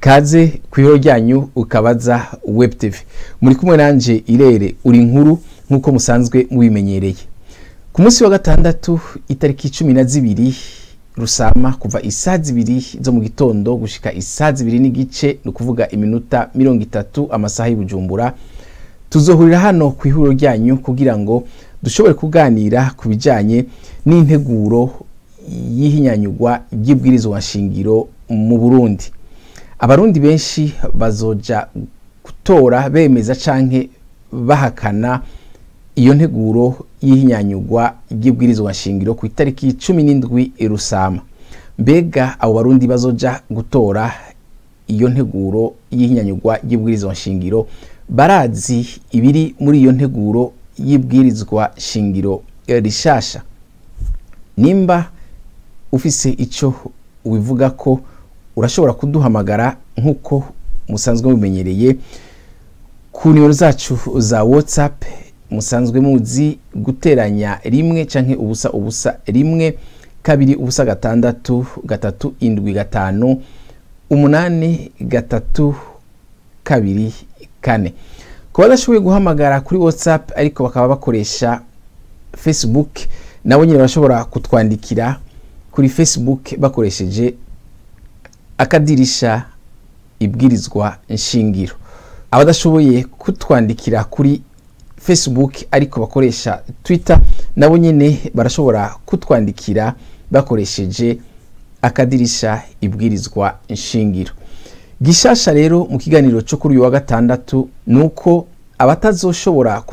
Kaze ku ihoro ryanyu Ukabaza Web TV. Muri kumwe nanje Irere uri nkuru nk'uko musanzwe mubimenyereye. Ku munsi wa gatandatu itariki 12 Rusama kuva isaha 2 zo mu gitondo gushika isaha 2:15, ni ukuvuga iminota 30 amasaha y'Ibujumbura, tuzohurira hano ku ihuriro ryanyu kugira ngo dushobore kuganira ku bijanye n'integuro y'ihinyanyurwa ry'ibwirizwa nshingiro mu Burundi. Abarundi benshi bazoja gutora bemeza canke bahakana iyo nteguro y'ihinyanyurwa ry'ibwirizwa nshingiro ku itariki 17 Rusama. Mbega abo barundi bazoja gutora iyo nteguro y'ihinyanyurwa ry'ibwirizwa nshingiro barazi ibiri muri iyo nteguro y'ibwirizwa shingiro rishasha? Nimba ufise ico ubivuga ko urashobora kuduhamagara nk'uko musanzwe mubimenyereye ku nimero zacu za WhatsApp musanzwe muzi, guteranya 1 canke 0 0 1 2 0 6 3 7 5 8 3 2 4. Ku badashoboye guhamagara kuri WhatsApp ariko bakaba bakoresha Facebook, nabo nyine bashobora kutwandikira kuri Facebook bakoresheje akadirisha ibwirizwa nshingiro. Abadashoboye kutwandikira kuri Facebook ariko bakoresha Twitter, nabo nyine barashobora kutwandikira bakoresheje akadirisha ibwirizwa nshingiro. Gishasha rero mu kiganiro cyo kuri uyu wa gatandatu nuko abatazoshobora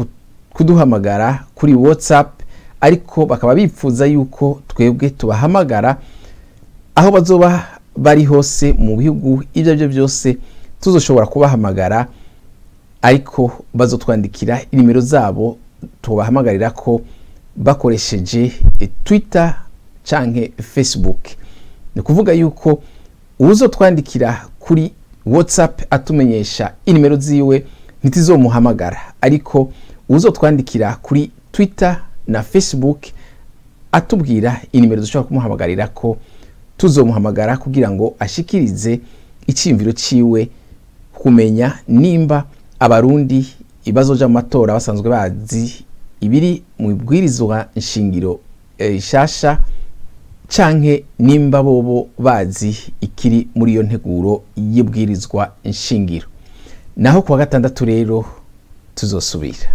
kuduhamagara kuri WhatsApp ariko bakaba bipfuza yuko twebwe tubahamagara aho bazoba bari hose mu bihugu ibyo byo byose, tuzoshobora kubahamagara ariko bazotwandikira inimero zabo tubahamagarira ko bakoresheje Twitter canke Facebook. Ni kuvuga yuko uwuzotwandikira kuri WhatsApp atumenyesha inimero ziwe ntitizomuhamagara, ariko uwuzotwandikira kuri Twitter na Facebook atubwira inimero dushobora kumuhamagarira ko tuzomuhamagara kugira ngo ashikirize iciyumviro ciwe, kumenya nimba abarundi ibazoja mu matora basanzwe bazi ibiri mu ibwirizwa nshingiro shasha canke nimba bobo bazi ikiri muri iyo nteguro y'ibwirizwa nshingiro. Naho kuwa gatandatu rero tuzosubira.